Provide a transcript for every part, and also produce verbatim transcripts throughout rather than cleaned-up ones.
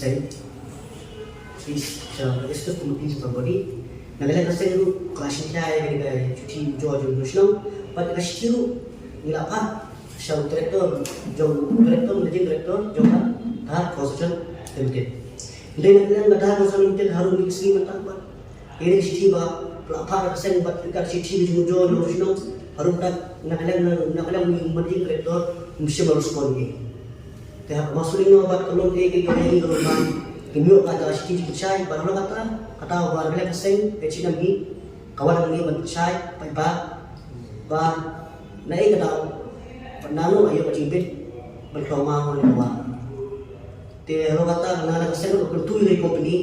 seng, sha executive committee sha body. Na ka liang ka seng ruh ka la shim khia ïa kane ka shithi jong u nongshong shnong bad ka shithi ruh ngi la phah sha u director jong, director, managing director jong ka Dhar Construction Limited. Hynrei na ka liang ka Dhar Construction Limited harum ngi sngi mynta bad ïa kane ka shithi ba la phah da ka seng bad ka shithi ka jong u nongshong shnong harum, na ka liang, na ka liang u managing director um shym la respond ïa ngi. Te haba nga shu ïoh bad ka long, te ka ïoh ïa ngi ka long ba kim ïoh ka shithi jingpynshai bad halor kata, kata ba ka liang ka seng ka jingim ngi ka wan ngi ban pynshai paidbah ba na ei ka daw bad nano ïoh ka jingbit ban khlong maw ne ka wah. Te halor kata nga na ka seng ka kyntu ïa ka company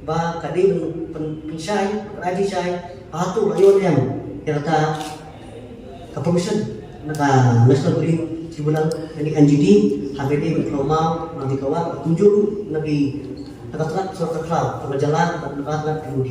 ba ka dei ban pyn-, pynshai, ka dei ban shai, hato la ïoh ne em ïa kata ka permission na ka National Building Tribunal, na ka N G T, ha ka dei ban khlong maw ne ka wah, kumjuh ruh na ki, na ka tnat sorkar khlaw, na ka jylla, na ka tnat M O D.